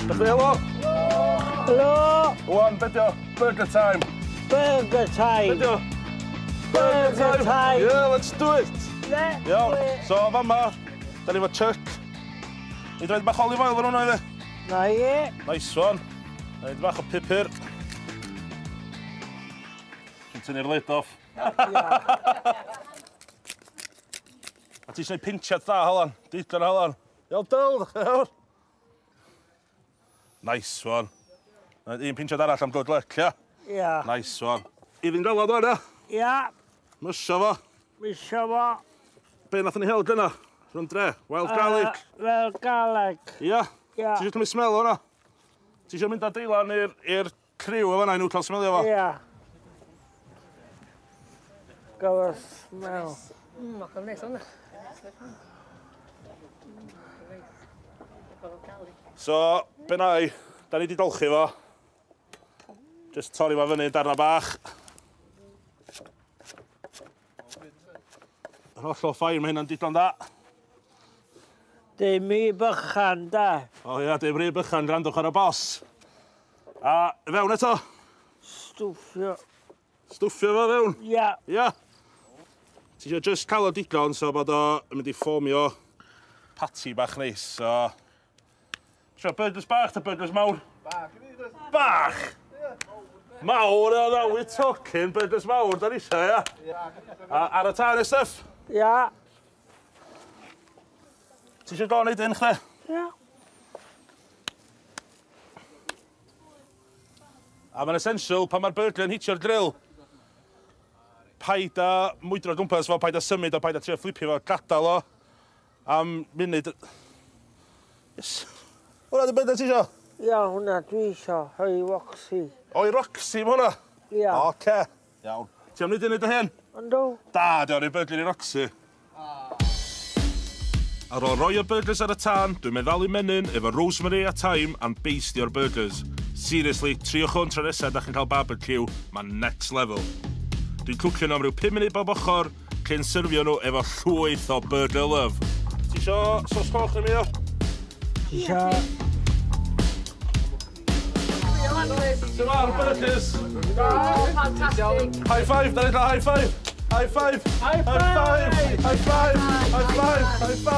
Dych chi helo? Helo! Wan, be dio? Burger time. Burger time. Be dio? Burger time. Yeah, let's do it. Let's Iawn. do it. So, fama, da ni efo chuck. Ni droed bach olive oil fan hwnna iddi. Na i. Nice one. Na ni bach o pupur. Dwi'n tynnu'r lid off. A ti eisiau gwneud pinchiad dda, Holan. Dudlan, Holan. Iawn, dyl, iawn. Nice one. Na, un pinchiad arall am good luck, ia? Ia. Nice one. I fynd fel o'n ia? Ia. Mysio fo. Mysio fo. Be nath ni hel gynna? Rhwng dre? Wild garlic? Fel garlic. Ia? Ia. Ti eisiau cymryd smell o'na? Ti eisiau mynd â deilan i'r criw o fan'na i nhw cael smelio fo? Ia. Gael y smell. Mae'n neis hwnna. So, be na i, da ni di dolchi fo. Just torri fo fyny darna bach. Yn hollol ffain, mae hynna'n digon da. Dim i bychan, da. O ia, dim rhy bychan, gwrandwch ar y bos. A fewn eto. Stwffio. Stwffio fo fewn. Ia. Ia. Ti eisiau just cael o digon so bod o yn mynd i fformio patty bach neis, so... Sio, burgers bach ta burgers mawr? Bach i fi, does? Bach? Mawr, o, now we're talking, burgers mawr, da ni eisiau, ia? A ar y tân, y stuff? Ia. Ti eisiau go neud un, chde? Ia. A mae'n essential pan mae'r burger yn hitio'r grill. Paid a mwydro gwmpas fo, paid a symud o, paid a trio flipio fo, gadael o am munud. Yes. Hwna di beth ti isio? Ia, hwnna dwi isio. Hoi Roxy. O, i Roxy ma hwnna? Ia. Oce. Iawn. Ti am wneud un i dy hen? Yndw. Da, di o'n i burger i Roxy. Ar ôl roi y burgers ar y tân, dwi'n meddalu menyn efo rosemary a thyme a'n beistio'r burgers. Seriously, triwch hwn tro nesaf da chi'n cael barbecue, mae'n next level. Dwi'n cwcio nhw am ryw 5 munud bob ochr, cyn syrfio nhw efo llwyth o burger love. Ti isio sos coch neu mio? Ti isio... Sut ma'r burgers? Oh, fantastic. High five, da ni'n cael high five! High five! High five! High five! High five! High five! High five!